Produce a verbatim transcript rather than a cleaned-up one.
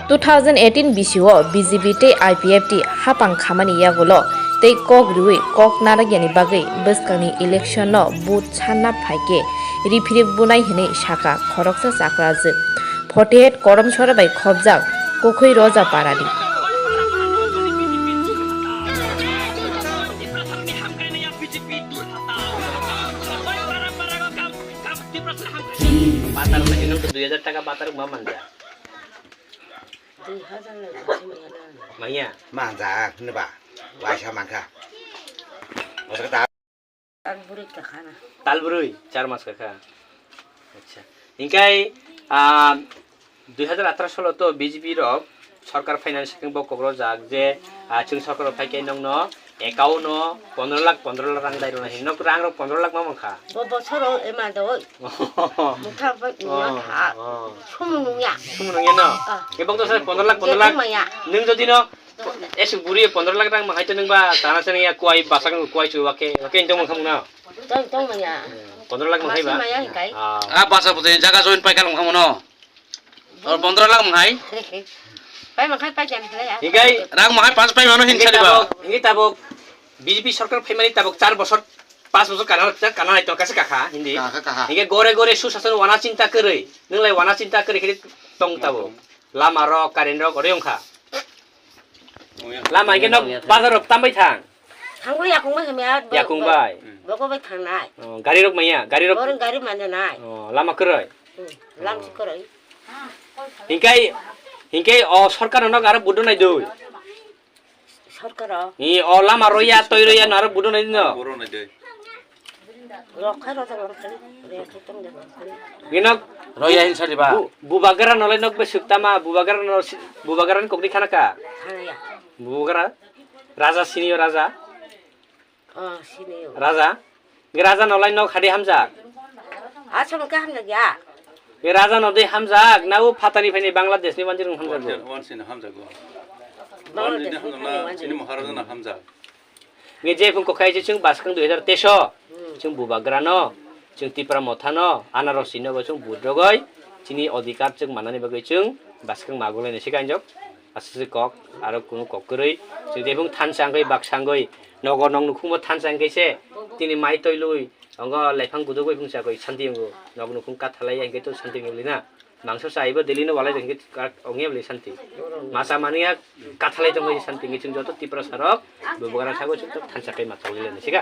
Two thousand eighteen bisio B J P tei I P F T hapang khamani yagulo tei kok riwi kok narakyani bagwi bwskangni election no vote sanna phaikhe riphirik bunai hinwi sakha khoroksa chakrajwk. Forty eight Korom sora bai khopjak Kukhwi Roja Parani. Batar lagi nang dui hajar taka batar ma manja. Dui hajar lagi sini ada. Manya. Manja, neba. Waisa mangka. Masa kata. Talbrui kakana. Talbrui, char mas kakha. Acha. Hingkai, ah, dui hajar atharo salo to B J P rok sorkar finance khe bo kokrojak je, ah, chwng sorkar phai khe nokno account no pondro lakh, pondro lakh rang dai rwna hin. Nok rang rok pondro lakh ma mankha. Bo bosoro ema do. Mukha bai nya kha. Sumu nungya. Sumu nungya no. Ah. Ebong to sir pondro lakh, pondro lakh. Maya. Nwng jodi no esuk buri pondro lakh rang mangai to nwng ba tana se ya kuai basa kang kuai chu wake. Wake ntong mangkham na. Tong tong maya. Pondro lakh mangai ba. Maya hingkai. Ah. Ah, basa putin jaga join pai kalam khamono. Or pondro lakh mangai. Pai mangai pai jan khlaya. Hingkai. Rang mangai pas pai mano hin sari ba. Hingkai tabok. B J P sorkar phaimani tabok char bosor, pas bosor kana, kana nai tong kasa kakha, hindi. Kakha, kakha. Hingke gore gore susasana wana chinta kwrwi. Nwng lai wana chinta kwrwi khe tong tabok. Lama rok, current rok, ore wngkha. Lama hingke nok bazar rok tambai thang. Thangwi yakung bai hamya. Yakung bai. Boko bai thangnai. Oh, gari rok maya, gari rok. Borong gari manya nai. Oh, lama kwrwi. Hmm, lam si kwrwi. Hingke, hingke o sorkar nok aro budo nai doi. Sorkaro. Ni o lama roya, toi roya, naro budo nai dino. Boro nai doi. Rokhai rojak rang khali, re khaitam de rang khali. Gino roya hin sari ba. Bu-, bubagra nolai nok be suktama, bubagra no si-, bubagra ni kokni khana ka. Khana ya. Bubagra. Raja sini o raja. Oh, sini o. Raja. Ge raja nolai nok hadi hamjak. Asam ka hamjak ya. Ge raja nodai hamjak, na u phatani phaini Bangladesh ni wanjir hamjak go. Wan sini hamjak go. Bangladesh ni phaini wanjir. Sini Maharaja na hamjak. Nge je phung kokhai je chwng baskang dui hajar teis o, chwng bubagra no, chwng Tipra Motha no, anarok sino bo chwng budrogoi, chini odhikar chwng manani bagwi chwng baskang magulai ni sikanjok, aswk kok, aro kunu kok kwrwi, chwng je phung thansa wngwi baksa wngwi, nogo nog nukhungbo thansa wngwi se, tini mai toilwi, ongo lephang gudugwi phung chagwi santi wngo, nog nukhung kathalai ya hingke to santi wngwi na. Mangso chaibo daily no walai jeng khe ongya bwlai santi. Masa mania kathalai tongwi santi ngi chwng joto Tiprasa rok bubagra sago chwng tok thansa kai ma tongwi lani sika.